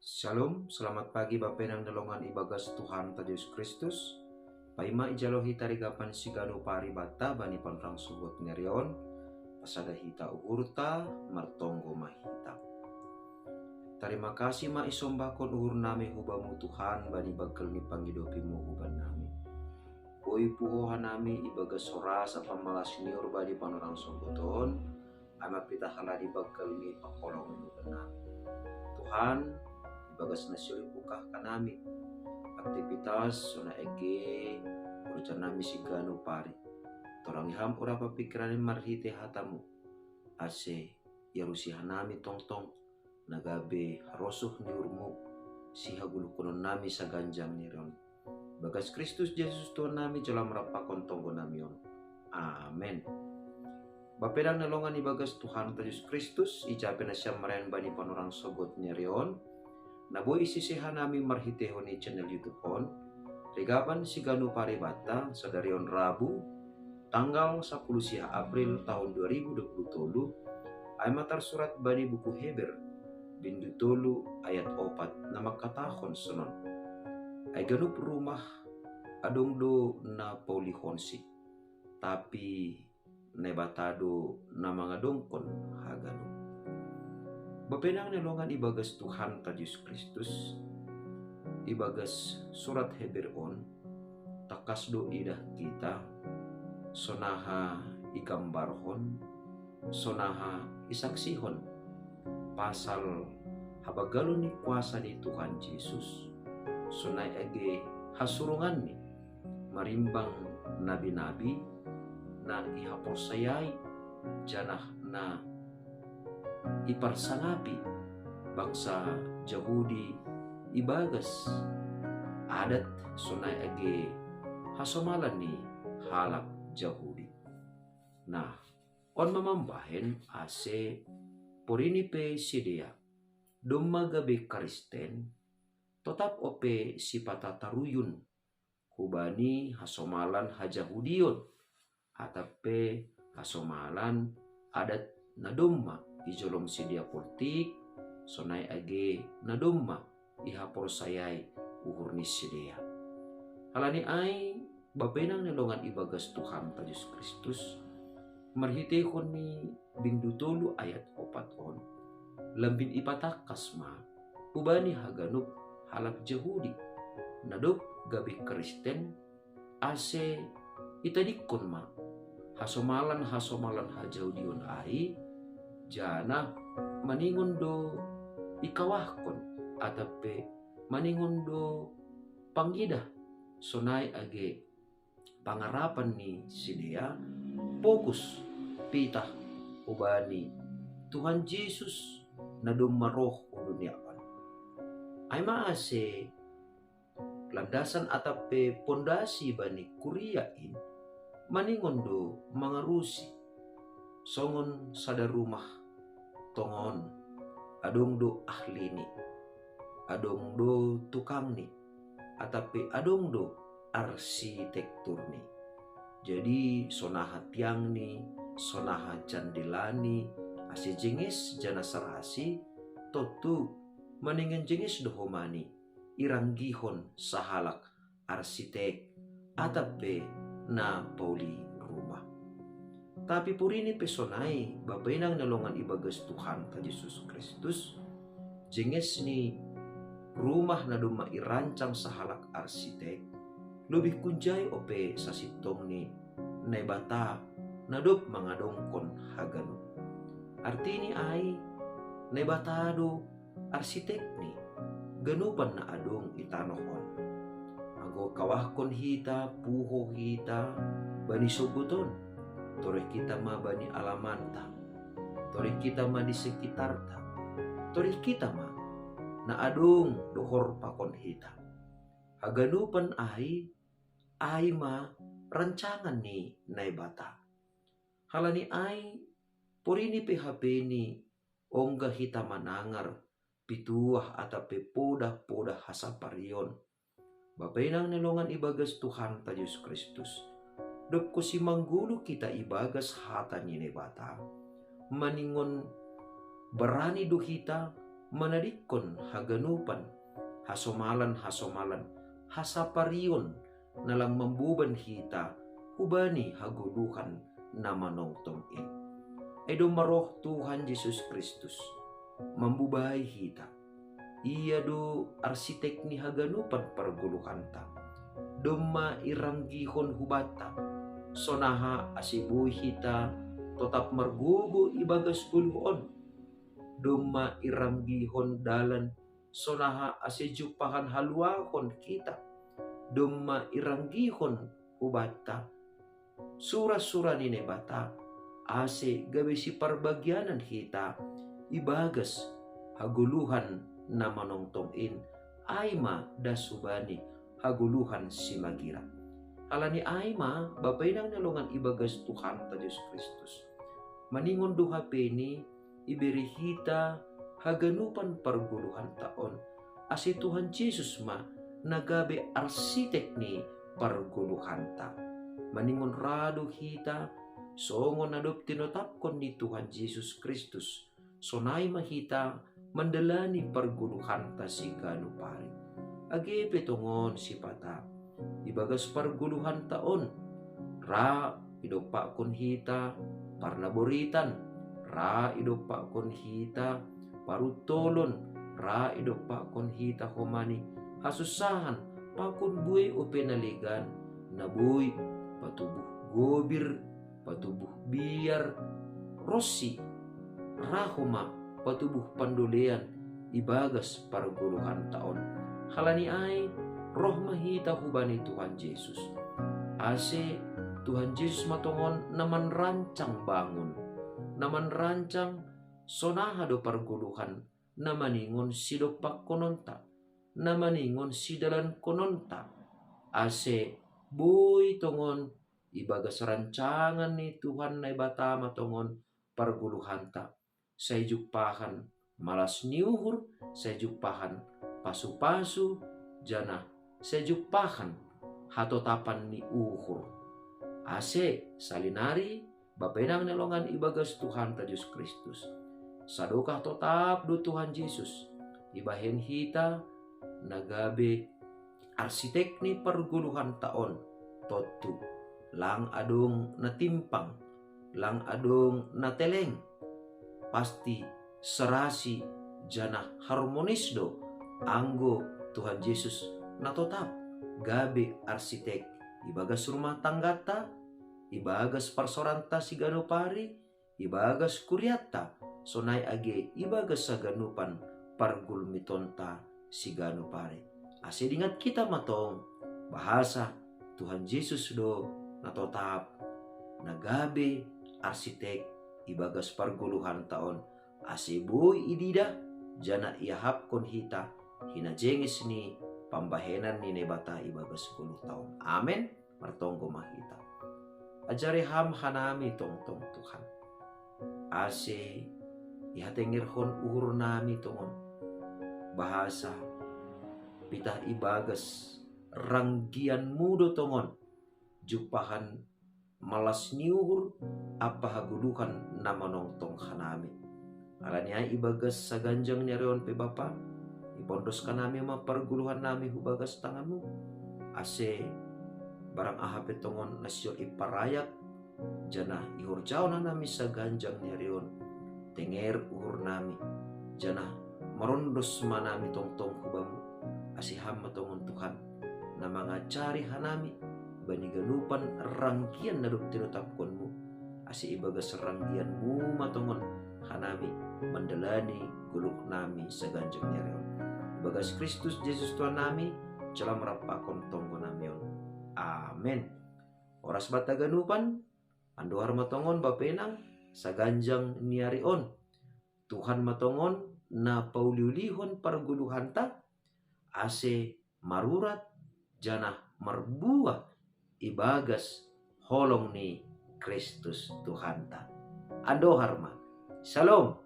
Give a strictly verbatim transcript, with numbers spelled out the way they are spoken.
Shalom, selamat pagi Bapenang nelongan ibagas Tuhan ta Yesus Kristus. Paima ijalo hita rigapan sigano paribata bani panorang sogot nerion, pasada hita uhurta, martonggo ma hita. Tarima kasih ma isombakon uhur nami hubamu Tuhan bani bagkel ni pangidopimu huban nami. Boi puhoha nami ibagas sorasa pamalas niur bani panorang sogoton, ama pita halani bagkel ni pangkolong ni huban nami. Tuhan, ibagas na siuli buka kanami aktivitas sona ege kerja nami sigano pari. Torangi ham ora papikiran marhite hatamu, ase iarusi hanami tongtong na gabe harosuh ni uhurmu sihaguluhkonon nami saganjang ni rion. Bagas Kristus Yesus Tuhan nami jala marampakon tonggo nami on. Amen. Bapenang nelongan ibagas Tuhan ta Yesus Kristus, ijape na siam marayan bani panorang sogot nerion, na boi isise hanami marhitehon ni channel YouTube on, rigapan sigano paribata sadarion Rabu, tanggal sapuluh siah April tahun dua ribu dua puluh tolu, ai ma tarsurat bani buku Heber, bindu tolu ayat opat na mangkatahon sonon. Ai ganup rumah adong do na paulihonsi, tapi Naibata do na mangadongkon haganup. Bapenang nelongan ibagas Tuhan ta Yesus Kristus, ibagas surat Heber on, takas do idah hita, sonaha igambarhon, sonaha isaksihon, pasal habagalu ni kuasa ni Tuhan Yesus, sonai age hasurunganni, marimbang nabi-nabi, na ihaporsayai, janah na iparsangapi bangsa Jahudi ibagas adat sonai age hasomalan ni halak Jahudi. Nah, on ma mambahen ase porini pe sidea, domma gabe Kristen, totap ope sipatataruyun hubani hasomalan hajahudion, atap pe hasomalan adat na domma ijolom sidea poltik, sonai age na domma ihaporsayai uhur ni sidea. Halani ai, bapenang nelongan ibagas Tuhan ta Yesus Kristus, marhitehon ni bindu tolu ayat opat on, lambin ipatangkas ma hubani haganup halak Jahudi, na dob gabe Kristen, ase itadingkon ma hasomalan-hasomalan hajahudion ai, janah maningon do ikawahkon, atap pe maningon do pangidah, sonai age pangarapan ni sidea, fokus pitah hubani Tuhan Yesus na domma roh hu dunia on. Ai ma ase landasan atap pe pondasi bani kuria in, maningon do mangarusi, songon sada rumah tongon, adong do ahlini, adong do tukangni, atap pe adong do arsitekturni. Jadi sonaha tiangni, sonaha jandelani, ase jenges janah sarasi, tontu maningon jenges do homani iranggihon sahalak arsitek atap pe na pauli rumah. Tapi porini pe sonai, bapenang nelongan ibagas Tuhan ta Yesus Kristus, jenges ni rumah na domma irancang sahalak arsitek, lobih kunjai ope sasintongni Naibata na dob mangadongkon haganup. Artini ai, Naibata do arsitekni ganupan na adong i tanoh on. Anggo kawahkon hita, puho hita bani sogot on, torih hita ma bani alamanta, torih hita ma di sekitarta, torih hita ma na adong dohor pakon hita. Haganupan ai, ai ma rancangan ni Naibata. Halani ai, porini pe hapeni ongga hita manangar pituah atap pe podah-podah hasaparion. Bapenang nelongan ibagas Tuhan ta Yesus Kristus, dob kosi manggoluh hita ibagas hata ni Naibata, maningon barani do hita manadikkon haganupan hasomalan-hasomalan hasaparion na lang mamboban hita hubani hagoluhan na manongtong in. Ai domma roh Tuhan Jesus Kristus mambobai hita. Ia do arsitek ni haganupan pargoluhanta. Domma iranggihon hubanta sonaha ase boi hita totap margogo ibagas goluh on. Domma iranggihon dalan sonaha ase jumpahan haluahon hita. Domma iranggihon hubanta sura-sura ni Naibata ase gabe siparbagianan hita ibagas hagoluhan na manongtong in, ai ma das hubani hagoluhan simagira. Halani ai ma, Bapa inang na longan ibagas Tuhanta Jesus Kristus, maningon do hapeni ibere hita haganupan pargoluhanta on, ase Tuhan Jesus ma na gabe arsitek ni pargoluhanta. Maningon ra do hita songon na dob tinotapkon ni Tuhan Jesus Kristus, sonai ma hita mandalani pargoluhanta siganup ari. Age pe tongon sipata ibagas pargoluhanta on, ra idompakkon hita parnaboritan, ra idompakkon hita paruntolon, ra idompakkon hita homani hasussahan pakon buei ope na legan, na boi patubuh gobir, patubuh biar, ronsi ra homa patubuh pandolean ibagas pargoluhanta on. Halani ai roh ma hita hubani Tuhan Jesus, ase Tuhan Jesus ma tongon na manrancang bangun, na manrancang sonaha do pargoluhan na maningon sidompakkononta, na maningon sidalankononta, ase boi tongon ibagas rancangan ni Tuhan Naibata ma tongon pargoluhanta. Sai jumpahan malas ni uhur, sai jumpahan pasu-pasu, janah sai jumpahan hatotapan ni uhur. Ase salinari, Bapa inang na longan ibagas Tuhanta Jesus Kristus, sadokah totap do Tuhan Jesus ibahen hita na gabe arsitek ni pargoluhanta on, tontu lang adong na timpang, lang adong na teleng. Pasti serasi janah harmonis do anggo Tuhan Jesus na totap gabe arsitek ibagas rumah tanggata, ibagas parsaoranta siganup ari, ibagas kuriatta, sonai age ibagas haganupan pargulmitonta siganup ari. Ase dingat hita ma tong bahasa Tuhan Jesus do na totap na gabe arsitek ibagas pargoluhanta on, ase boi ididah janah iahapkon hita hinajenges ni pambahenan ni Naibata ibagas goluhta on. Amen. Martonggo ma hita. Ajari Ham hanami tongtong, Tuhan, ase ihatengerhon uhurnami tongon bahasa pitah ibagas ranggianMu do tongon jumpahan malas ni uhur ampa hagoluhan na manongtong hanami. Halani ai ibagas saganjang ni ari on pe, Bapa, ipondos hanami ma pargoluhannami hu bagas tanganMu, ase barang aha pe tongon na sihol iparayak janah ihorjahon hanami saganjang ni ari on, tenger uhurnami, janah marondos ma hanami tongtong hu Bamu, ase Ham ma tongon, Tuhan, na mangajari hanami bani ganupan ranggian na dob tinotapkonMu, ase ibagas ranggianMu ma tongon hanami mandalani goluhnami saganjang ni ari on. Ibagas Kristus Jesus Tuhannami, jalo ma rap pakon tonggonami on. Amen. Horas banta haganupan, andohar ma tongon Bapa inang saganjang ni ari on. Tuhan ma tongon na pauliulihon pargoluhanta, ase marurat janah marbuah ibagas holong ni Kristus Tuhanta. Andohar ma. Syalom.